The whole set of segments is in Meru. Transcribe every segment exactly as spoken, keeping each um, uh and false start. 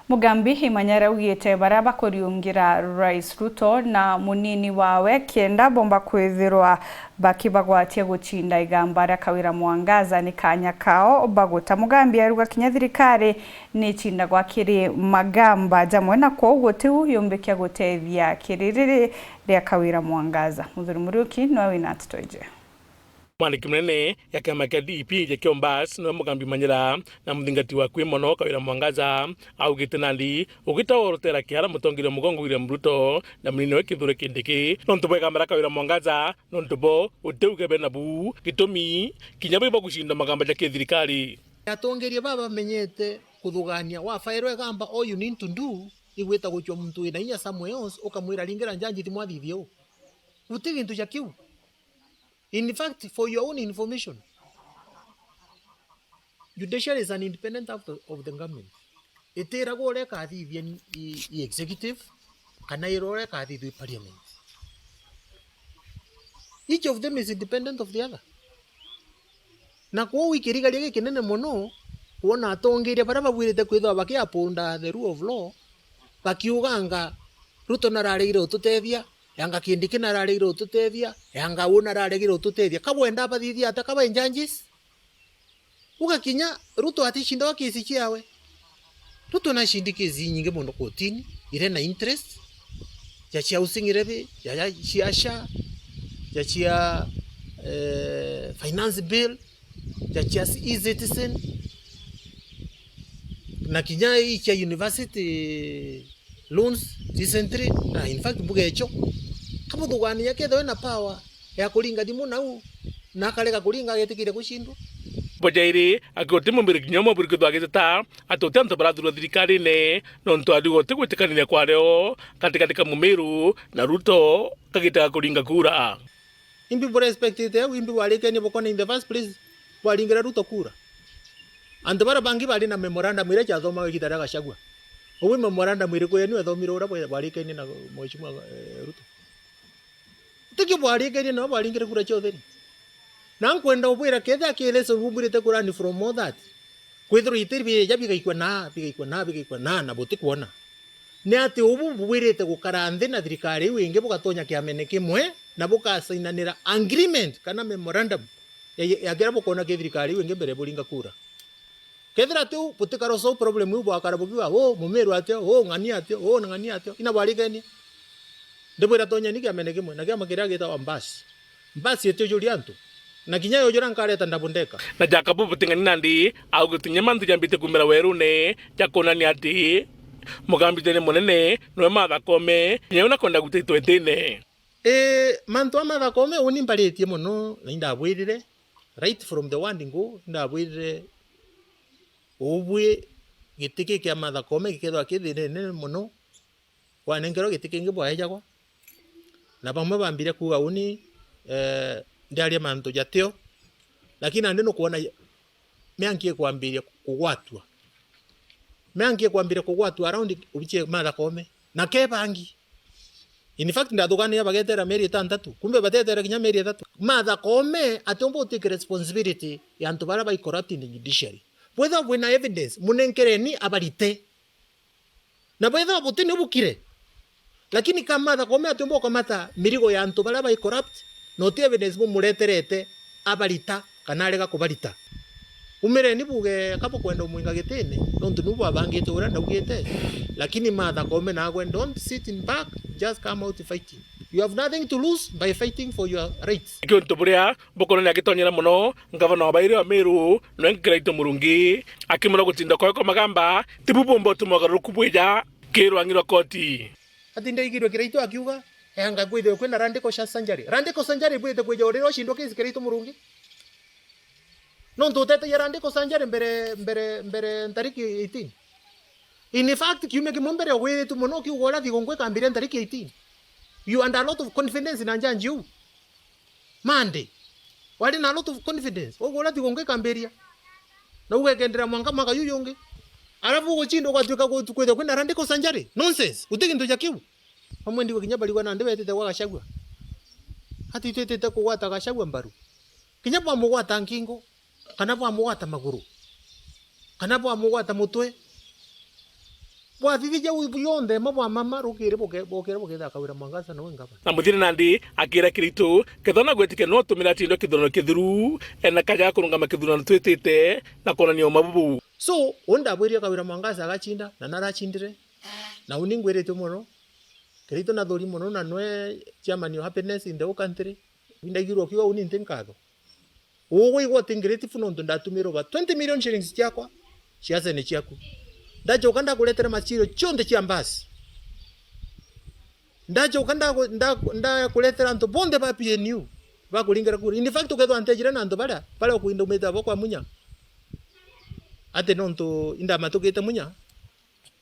Mugambi Imanyara augite baria bakuriungira Rais Ruto na munini wawe kenda bomba kwithirwa bakibagwatia gucinda igamba ria Kawira Mwangaza ni kanya kao baguta. Mugambi aruga kinya thirikari nicindagwa kiri magamba jamwe, na kwou gutiu yumbikia gutethia kiri riri ria Kawira Mwangaza. Muthuri Muriuki niwe wina nteto iji. Mwandiki munene ya kiama kia D P Ezekiel Mbas niwe Mugambi Manyira na muthingati wa kwi mono Kawira Mwangaza augite nandi ugita worotera kiara mutongeria mugongo William Ruto na munini we Kithure Kindiki nontu bwa igamba ria Kawira Mwangaza nontu bo utiuge bena bu gitumi kinya bwi bagucinda magamba ja kithirikari. Atongeria baba bamenyete kuthugania, wafairwa igamba, all you need to do igwita gucua muntu wina inya somewhere else ukamwira ringira njanji ti mwathithia u. Guti gintu ja kiu. In fact, for your own information, judiciary is an independent of the, of the government. Itiragwa uria ikathithia ni, i, i executive, kana irwa uria ikathithua i parliament. Each of them is independent of the other. Na kwou ikirigaria gikinene mono kwona atongeria baria babwirite kwithirwa bakiaponda the rule of law, bakiuganga, "Ruto nararegire ututethia, yanga Kindiki nararegire ututethia, yanga uu nararegire ututethia." Ka bwenda bathithia atia ka bai judges? Ugakinya Ruto aticindawa kesi ciawe. Ruto nacindi kesi inyingi mono kotini, ire na interest, ja cia housing levy, ja, ja cia SHA, ja cia, eh, finance bill, ja cia e-citizen, na kinya ii cia university loans recently, na in fact mbuga echo. Kabuthugania kethirwa ena power ya kuringa thimu nau, na akarega kuringa agetikiria gucindwa. Bojairi akiuti mumbiri kinya umwe buri kwithirwa agiteta ati uti antu barathurwa thirikarine nontu ariuga uti gwitikaniria kwario gatigati ka Mumiru na Ruto kagita ga kuringa kura. Imbi bu respectite, imbi bwarikenie bukone in the first place, bwaringire Ruto kura. Antu baria bangi bari na memorandum iria ciathomaga igita ria Gachagua. Ubu memorandum iriku yenu ethomire uria bwa-, bwarikenie na Mheshimiwa, eh, Ruto? Tikio bwarikenie, nabo bwaringire kura cia utheri. Na nkwenda ubwira, kethira ki lesson bubwirite kurani from all that, kwithirwa itiri bija bigaikua na, bigaikua na, bigaikua na, na butikwona. Ni ati ubu bubwirite gukara nthi na thirikari iu ingi, bugatonya kiamene kimwe, na bukasainanira agreement kana memorandum ya, ya kiria bukwona ki thirikari iu ingi mbere buringa kura. Kethira tiu, butikara solve problem iu bwakara bukiuga, "Uu, Mumiru atio, uu, ng'ani atio, uu, na ng'ani atio." Ina bwarikenie. Ndibwira tonyeni kiamene kimwe, na kiama kiria gitagwa Mbasi. Mbasi itiujuria antu. Na kinya yujura nkareta ndabu ndeka. Na Jacob Buting'ani nandi augite kinya mantu jambite kumira werune ja kwonania ati mugambithania munene niwe Martha Koome, kinya uu nakwenda gwita itwetine. Ii, mantu a Martha Koome uni mbaritie mono, na indabwirire, right from the word go, indabwirire, ubui giti ki kia Martha Koome gikethirwa ki thina inene mono, bwanenkerwa giti kingi bwaejagwa. Na bamwe bambire kuuga uni, eh, ndiaria mantu jatio, lakini nandi nukwona mianki ikwambiria kugwatwa. Mianki ikwambiria kugwatwa around ubichie Martha Koome. Na ke bangi. In fact, ndathugania bagetera mieri itantatu. Kumbe batetera kinya mieri ithatu. Martha Koome atiumba utake responsibility ya antu baria bai corrupt in the judiciary. Bwethirwa bwina evidence, munenkereni abarite. Na bwethirwa buti ni bukire. Lakini ka Martha Koome atiumba ukamata mirigo ya antu baria bai corrupt, na uti evidence bumureterete abarita kana arega kubarita. Umireni buge ka bukwenda umwinga gitine, nontu niu bwabangite uria ndaugite. Lakini Martha Koome nagwe, don't sit in back, just come out fighting. You have nothing to lose by fighting for your rights. Kiuntu buria bukorwo ni agitonyera mono ngavana wa bairi wa Meru, nwe Kiraitu Murungi, akimura gutinda kwawe kwa magamba, tibu bumba utuma ugaruruku bwija ki rwangi rwa koti. Ati ndaigirwe Kiraitu akiuga, "Yanga kwithirwe kwina radical surgery." Radical surgery bwite kwija urira ucindwa kesi Kiraitu Murungi? Nontu utetagia radical surgery mbere, mbere, mbere ntariki eighteen. In fact, kiumia kimwe mbere ugwiritu mono ukiuga uria thigungku ikambiria ntariki eighteen. You had a lot of confidence na njanji uu. Monday. Wari na a lot of confidence. Uguo uria thigungku ikambiria. Na ugekenderea mwanka mwaka juju jungi. Alafu ugucindwa ugatuika gutu kwithirwa kwina radical surgery. Nonsense. Guti gintu ja kiu. Bamwe ndigwa kinya barigwa nandi betite gwa Gachagua. Ati twitite kugwata Gachagua mbaru. Kinya bwamugwata nkingo, kana bwamugwata maguru, kana bwamugwata mutwe. Kwathithia u bionthe, ma bwa mama, rukiri buke-, bukire bukethira Kawira Mwangaza nawe ngavana. Na muthiri nandi akira Kiraitu, kethira na gwetike no tumira tindo kithurano kithiru, ena kaja kurungama kithurano twitite, na kwonania uma bubu. So, u ndabwirie Kawira Mwangaza agachinda, na narachindire, na uni ngwiritwe mono, Kiraitu nathuri mono, na nwe chairman of happiness in the whole country, indagirwo kiuga uni nti nkatho. Ugwe igwa utingiriti fu nontu ndatumirwe ba twenty million shillings ciakwa, ciaca ni ciaku. Ndachoka ndakuretera material cionthe cia mbasi. Ndachoka ndaku-, ndaku-, ndakuretera antu bonthe ba P N U bakuringira kura. In fact, ukethwa ntejire na antu baria, baria ukuindaumite abo kwa Munya. Ati nontu indamatukite Munya.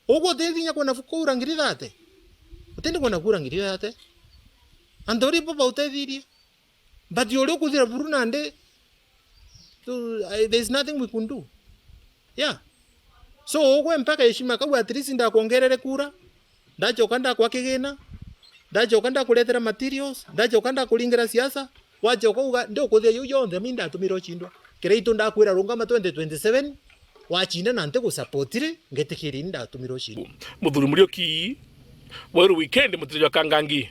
Ugwe utithinya kwona kura ngiri thate? Utindi kwona kura ngiri thate? Antu uri bo bautethirie. But uria ukuthira buru nandi, tu-, I, there's nothing we can do. Yeah. So, ugwe mpaka heshima kau at least ndakwongerere kura, ndachoka ndakwa kigina, ndachoka ndakuretera materials, ndachoka ndakuringira siasa, wachoka uga, ndikuthia iu yonthe, mi ndatumire uchindwa. Kiraitu ndakwira rungama twenty twenty-seven, wachinda na ntigusupport ri, ngitikiri ni ndatumire uchindwa. Muthuri Muriuki, Weru Weekend, Mutiri jwa Kangangi.